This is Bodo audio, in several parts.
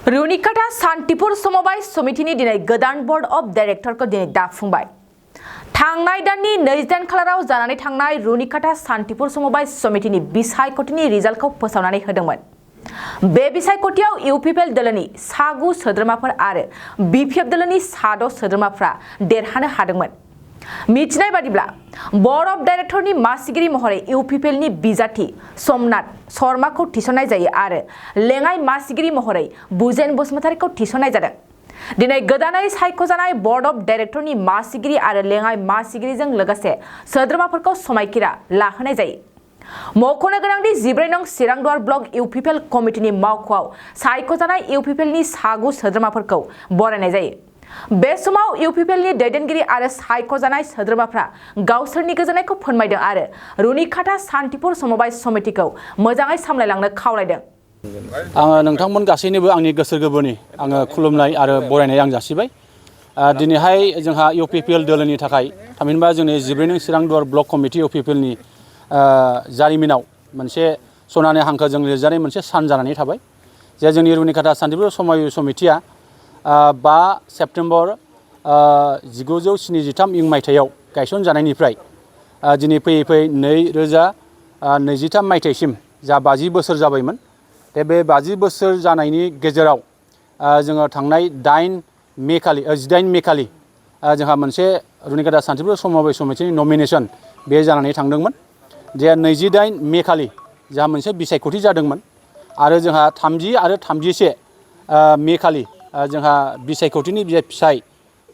रुनिकाटा सान्तिपुर समबाय समितिनि दिनै गोदान बोर्ड अफ डाइरेक्टरखौ दिनै दाफुंबाय। थांनाय दाननि 28 खालाराव जानानै थांनाय रुनिकाटा सान्तिपुर समबाय समितिनि बिसायख'थिनि रिजाल्टखौ फोसावनानै होदोंमोन। बे बिसायख'थियाव इउपिपिएल दोलोनि 9 सोद्रोमाफोर आरो बिपिएफ दोलोनि 6 सोद्रोमाफोरा देरहानो हादोंमोन। मिथिनाय बादिब्ला बोर्ड अफ डाइरेक्टरनि मासिगिरि महरै इउपिपिएलनि बिजाथि सोमनाथ शर्माखौ थिसननाय जायो आरो लेङाइ मासिगिरि महरै बुजेन बसुमतारीखौ थिसननाय जादों। दिनै गोदानै सायख'जानाय बोर्ड अफ डाइरेक्टरनि मासिगिरि आरो लेङाइ मासिगिरिजों लोगोसे सोद्रोमाफोरखौ समायखिरा लाहोनाय जायो। मख'नो गोनांदि 14 नं चिरांदुवार ब्लक इउपिपिएल कमिटिनि मावख'आव सायख'जानाय इउपिपिएलनि 6 सोद्रोमाफोरखौ बरायनाय जायो। बे समाव इउपिपिएलनि दैदेनगिरि आरो सायख'जानाय सोद्रोमाफ्रा गावसोरनि गोजोननायखौ फोरमायदों आरो रुनिकाटा सान्तिपुर समबाय समितिखौ मोजाङै सामलायलांनो खावलायदों। आङो नोंथांमोन गासैनोबो आंनि गोसो गोरबोनि खुलुमनाय आरो बरायनाय आं जासिबाय। दिनैहाय जोंहा इउपिपिएल दोलोनि थाखाय थामहिनबा जोंनि 14 नं चिरांदुवार ब्लक कमिटि इउपिपिएलनि जारिमिनाव मोनसे सनानि हांखोजों लिरजानाय मोनसे सान जानानै थाबाय जे जोंनि रुनिकाटा सान्तिपुर समबाय समितिया 5 सेप्तेम्बर 1973 मायथाइयाव गायसनजानायनिफ्राय दिनै फैयै फैयै 2023 मायथाइसिम जा 50 बोसोर जाबायमोन। बे 50 बोसोर जानायनि गेजेराव जोङो थांनाय 18 मे खालि जोंहा मोनसे रुनिकाटा सान्तिपुर समबाय समितिनि नमिनेसन बे जानानै थांदोंमोन। जे 28 मे खालि जोंहा मोनसे बिसायख'थि जादोंमोन आरो जोंहा 30 आरो 31 मे खालि जोंहा बिसायख'थिनि फिथाइ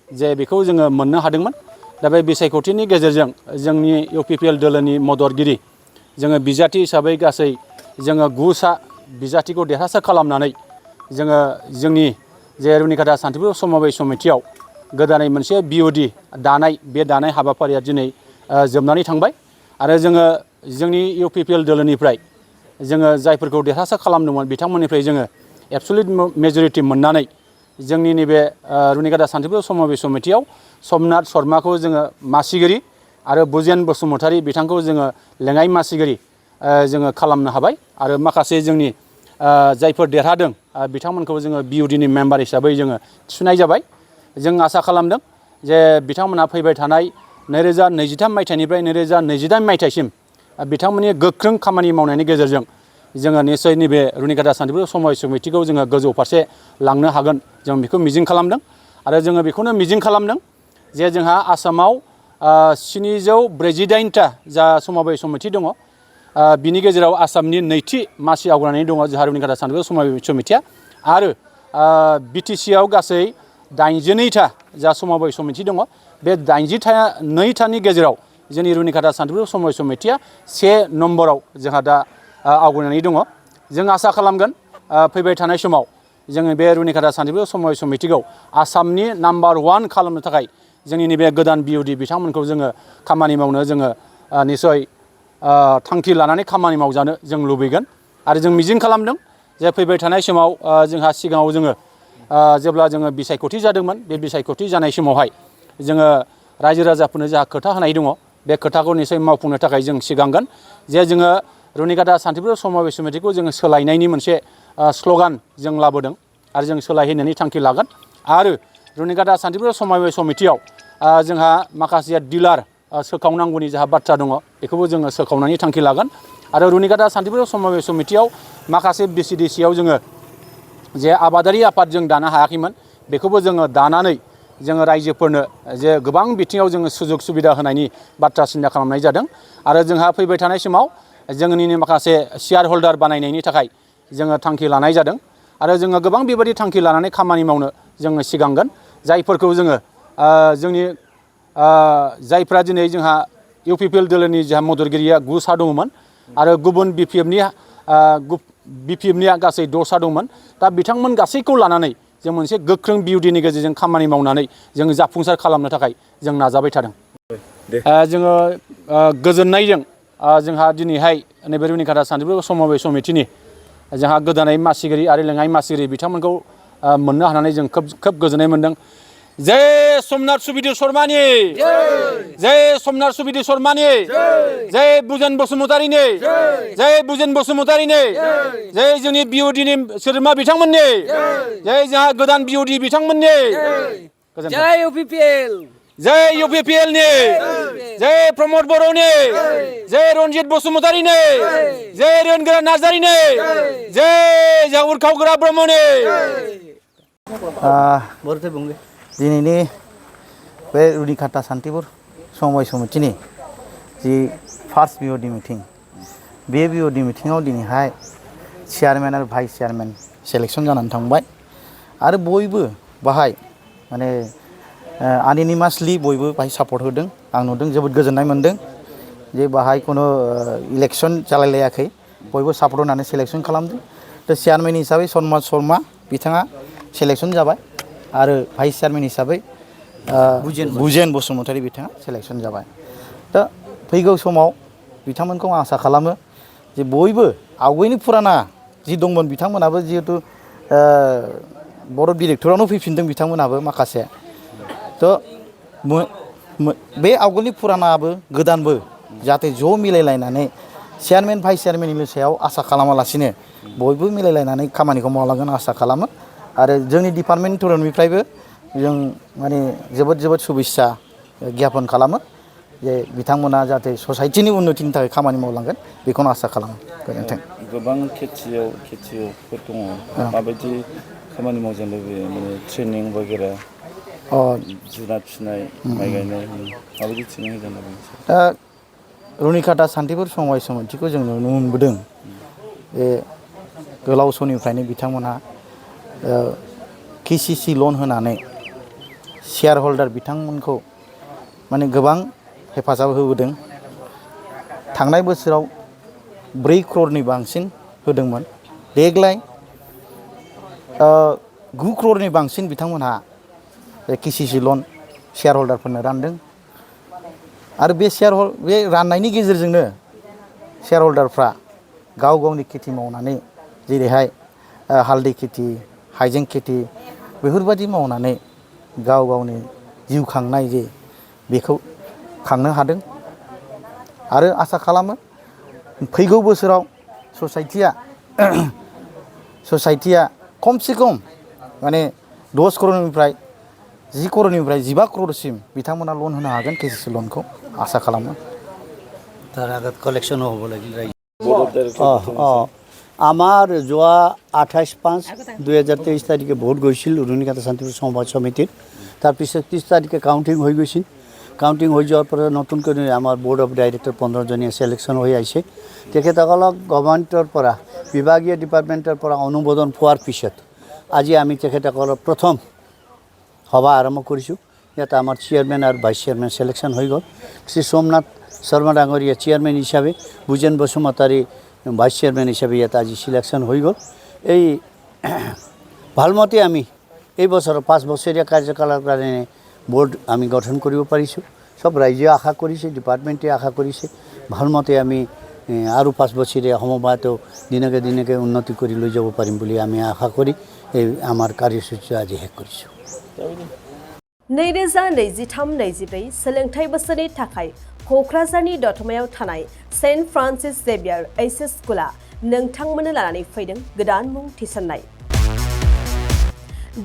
जे बेखौ जोङो मोननो हादोंमोन। दा बे बिसायख'थिनि गेजेरजों जोंनि इउपिपिएल दोलोनि मददगिरि जोङो बिजाथि हिसाबै गासै जोङो 9 बिजाथिखौ देरहासार खालामनानै जोङो जोंनि जे रुनिकाटा सान्तिपुर समबाय समितियाव गोदानै मोनसे बिअडि दानाय बे दानाय हाबाफारिया दिनै जोबनानै थांबाय आरो जोङो जोंनि इउपिपिएल दोलोनिफ्राय जोङो जायफोरखौ देरहासार खालामदोंमोन बिथांमोननिफ्राय जोङो एबसुलिट मेजरिटि मोननानै जोंनि नैबे रुनिकाटा सान्तिपुर समबाय समितियाव सोमनाथ शर्माखौ जोङो मासिगिरि आरो बुजेन बसुमतारी बिथांखौ जोङो लेङाइ मासिगिरि जोङो खालामनो हाबाय आरो माखासे जोंनि जायफोर देरहादों बिथांमोनखौ जोङो बिअडिनि मेम्बार हिसाबै जोङो थिसननाय जाबाय। जों आसा खालामदों जे बिथांमोना फैबाय थानाय 2023 मायथाइनिफ्राय 2028 मायथाइसिम बिथांमोननि गोख्रों खामानि मावनायनि गेजेरजों जोङो निसय नैबे रुनिकाटा सान्तिपुर समबाय समितिखौ जोङो गोजौ फारसे लांनो हागोन जों बेखौ मिजिं खालामदों आरो जोङो बेखौनो मिजिं खालामदों जे जोंहा आसामाव 748टा जा समबाय समिति दङ। बिनि गेजेराव आसामनि नैथि मासि आवग्रिनानै दङ जोंहा रुनिकाटा सान्तिपुर समबाय समितिया आरो बिटिसिआव गासै 82टा जा समबाय समिति दङ। बे 82टानि गेजेराव जोंनि रुनिकाटा सान्तिपुर समबाय समितिया 1 नम्बराव जोंहा दा आवग्रिनानै दङ। जों आसा खालामगोन फैबाय थानाय समाव जोङो बे रुनिकाटा सान्तिपुर समबाय समितिखौ आसामनि नाम्बार 1 खालामनो थाखाय जोंनि नैबे गोदान बिअडि बिथांमोनखौ जोङो खामानि मावनो जोङो निसय थांखि लानानै खामानि मावजानो जों लुबैगोन आरो जों मिजिं खालामदों जे फैबाय थानाय समाव जोंहा सिगाङाव जोङो जेब्ला जोङो बिसायख'थि जादोंमोन बे बिसायख'थि जानाय समावहाय जोङो रायजो राजाफोरनो जोंहा खोथा होनाय दङ। बे खोथाखौ निसय मावफुंनो थाखाय जों सिगांगोन जे जोङो रुनिकाटा सान्तिपुर समबाय समितिखौ जोङो सोलायनायनि मोनसे स्ल'गान जों लाबोदों आरो जों सोलायहोनायनि थांखि लागोन आरो रुनिकाटा सान्तिपुर समबाय समितियाव जोंहा माखासे डिलार सोखावनांगौनि जोंहा बाथ्रा दङ बेखौबो जोङो सोखावनायनि थांखि लागोन आरो रुनिकाटा सान्तिपुर समबाय समितियाव माखासे बिसिडिसिआव जोङो जे आबादारि आफाद जों दानो हायाखैमोन बेखौबो जोङो दानानै जोङो रायजोफोरनो जे गोबां बिथिङाव जोङो सुजुग सुबिदा होनायनि बाथ्रा सिन्था खालामनाय जादों आरो जोंहा फैबाय थानाय समाव जोंनिनो माखासे शेयार हल्डार बानायनायनि थाखाय जोङो थांखि लानाय जादों आरो जोङो गोबां बेबायदि थांखि लानानै खामानि मावनो जोङो सिगांगोन जायफोरखौ जोङो जोंनि जायफ्रा दिनै जोंहा इउपिपिएल दोलोनि जोंहा मददगिरिया 9 दङमोन आरो गुबुन बिपिएफनिया गासै 6 दंमोन। दा बिथांमोन गासैखौ लानानै जों मोनसे गोख्रों बिअडिनि गेजेरजों खामानि मावनानै जों जाफुंसार खालामनो थाखाय जों नाजाबाय थादों। जोङो गोजोननायजों जोंहा दिनैहाय नैबे रुनिकाटा सान्तिपुर समबाय समितिनि जोंहा गोदानै मासिगिरि आरो लेङाइ मासिगिरि बिथांमोनखौ मोननो हानानै जों खोब गोजोननाय मोनदों। जय सोमनाथ सुबिदि शर्मानि जय सोमनाथ सुबिदि शर्मानि जय बुजेन बसुमतारिनि जय बुजेन बसुमतारिनि जय जोंनि बिअडिनि सोद्रोमा बिथांमोननि जय जोंहा गोदान बिअडि बिथांमोननि जय UPPL जय UPPL नि जय प्रमोद बर'नि जय रन्जित बसुमतारिनि जय रेनगोरा नार्जारिनि जय उरखावगोरा ब्रह्मनि दिनैनि बे रुनिकाटा सान्तिपुर समबाय समितिनि जि फार्स्ट बिअडि मिटिं बे बिअडि मिटिङाव दिनैहाय चेयारमेन आरो भाइस चेयारमेन सेलेक्सन जानानै थांबाय आरो बयबो बाहाय माने आनएनिमासलि बयबो बाहाय सापर्ट होदों आं नुदों जोबोद गोजोननाय मोनदों जे बाहाय कुनु इलेक्सन जालायलायाखै बयबो सापर्ट होनानै सेलेक्सन खालामदों दा चेयारमेन हिसाबै सनमाज शर्मा बिथाङा सेलेक्सन जाबाय आरो भाइस चेयारमेन हिसाबै बुजेन बसुमतारी बिथाङा सेलेक्सन जाबाय दा फैगौ समाव बिथांमोनखौ आं आसा खालामो जे बयबो आवगायनि फुराना जि दंमोन बिथांमोनाबो जिहेतु बर' डिरेक्टरावनो फैफिनदों बिथांमोनाबो माखासे थ' बे आवगोलनि फुरानाबो गोदानबो जाहाथे ज' मिलायलायनानै चेयारमेन भाइस चेयारमेननि सायाव आसा खालामालासिनो बयबो मिलायलायनानै खामानिखौ मावलांगोन आसा खालामो आरो जोंनि डिपार्टमेन्ट तरफनिफ्रायबो जों माने जोबोद शुभेच्छा ज्ञापन खालामो जे बिथांमोना जाहाथे ससाइटिनि उन्नतिनि थाखाय खामानि मावलांगोन बेखौनो आसा खालामो गोजोन्थों गोबां खेथियकफोर दङ माबायदि खामानि मावजानो लुबैयो माने ट्रेनिं वगैरा जुनार फिसिनाय माइ गायनाय माबायदि ट्रेनिं होजानो लुबैयो दा रुनिकाटा सान्तिपुर समबाय समितिखौ जों नुनो मोनबोदों बे गोलाव समनिफ्रायनो बिथांमोनहा KCC लन होनानै शेयार हल्डार बिथांमोनखौ माने गोबां हेफाजाब होबोदों थांनाय बोसोराव 4 crore बांसिन होदोंमोन देग्लाय 9 crore बांसिन बिथांमोनहा KCC लन शेयार हल्डारफोरनो रानदों आरो बे राननायनि गेजेरजोंनो शेयार हल्डारफ्रा गाव गावनि खेथि मावनानै जेरैहाय हालदै खेथि हाइजें खेथि बेफोरबायदि मावनानै गाव गावनि जिउ खांनाय जे बेखौ खांनो हादों आरो आसा खालामो फैगौ बोसोराव ससाइटिया खमसे खम माने 10 crore 10 crore 15 crore बिथांमोना लन होनो हागोन KCC लनखौ आसा खालामो তাৰ আগত কালেকশ্যনো হ'ব লাগিল আমাৰ যোৱা 28/5/2023 তাৰিখে ভোট গৈছিল रुनिकाटा सान्तिपुर समबाय समिতিত তাৰপিছত 30 তাৰিখে কাউণ্টিং হৈ গৈছিল কাউণ্টিং হৈ যোৱাৰ পৰা নতুনকৈ আমাৰ বোৰ্ড অফ ডাইৰেক্টৰ 15 জনীয়া সিলেকশন হৈ আহিছে তেখেতসকলক গভৰ্ণমেণ্টৰ পৰা বিভাগীয় ডিপাৰ্টমেণ্টৰ পৰা অনুমোদন পোৱাৰ পিছত আজি আমি তেখেতসকলৰ প্ৰথম সভা আৰম্ভ কৰিছোঁ ইয়াত আমাৰ চেয়াৰমেন আৰু ভাইস চেয়াৰমেন সিলেকশন হৈ গ'ল শ্ৰী সোমনাথ শৰ্মা ডাঙৰীয়া চেয়াৰমেন হিচাপে বুজেন বসুমতাৰী ভাইস চেয়ারম্যান হিসাবে ইয়াত আজি সিলেকশন হয়ে গেল এই ভালমতে আমি এই বছর 5 বছৰীয়া কাৰ্যকালৰ কাৰণে বোর্ড আমি গঠন কৰিব পাৰিছোঁ সব ৰাইজে আশা কৰিছে ডিপাৰ্টমেণ্টে আশা কৰিছে ভালমতে আমি আৰু 5 বছৰীয়া সমবায়ত দিনকে উন্নতি কৰি লৈ যাব পাৰিম বুলি আমি আশা কৰি এই আমাৰ কাৰ্যসূচী আজি শেষ কৰিছোঁ 2023-24 सोलोंथाइ बोसोरनि थाखाय क'क्राझारनि दतमायाव थानाय सेन्ट फ्रान्सिस जेभियार एचएस स्कुला नोंथांमोननो लानानै फैदों गोदान मुं थिसननाय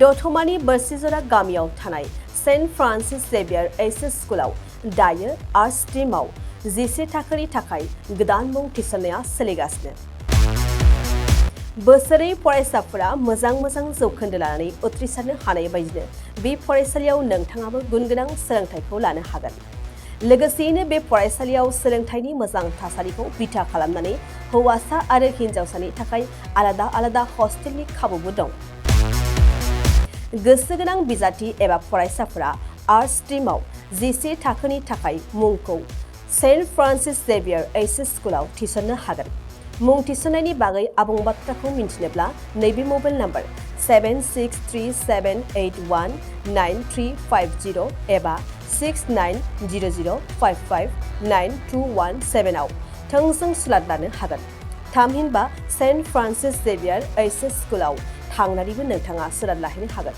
दतमानि बोरसिजरा गामियाव थानाय सेन्ट फ्रान्सिस जेभियार एचएस स्कुलाव दायो आर्ट स्ट्रीमाव 11 थाखोनि थाखाय गोदान मुं थिसननाया सोलिगासिनो बोसोरै फरायसाफोरा मोजां जौखोन्दो लानानै उथ्रिसारनो हानाय बायदिनो बे फरायसालियाव नोंथाङाबो गुनगोनां सोलोंथाइखौ लानो हागोन लोगोसेयैनो बे फरायसालियाव सोलोंथाइनि मोजां थासारिखौ बिथा खालामनानै हौवासा आरो हिन्जावसानि थाखाय आलादा हस्टेलनि खाबुबो दं गोसो गोनां बिजाथि एबा फरायसाफोरा आर्ट स्ट्रीमाव 11 थाखोनि थाखाय मुंखौ सेन्ट फ्रान्सिस जेभियार एचएस स्कुलाव थिसननो हागोन मुं थिसननायनि बागै आबुं बाथ्राखौ मिन्थिनोब्ला नैबे मबाइल नम्बर 7637819350 एबा 6900559217 आव थोंजों सुलाद लानो हागोन थामहिनबा सेन्ट फ्रान्सिस जेभियार एचएस स्कुलाव थांनानैबो नोंथाङा सुलाद लाहैनो हागोन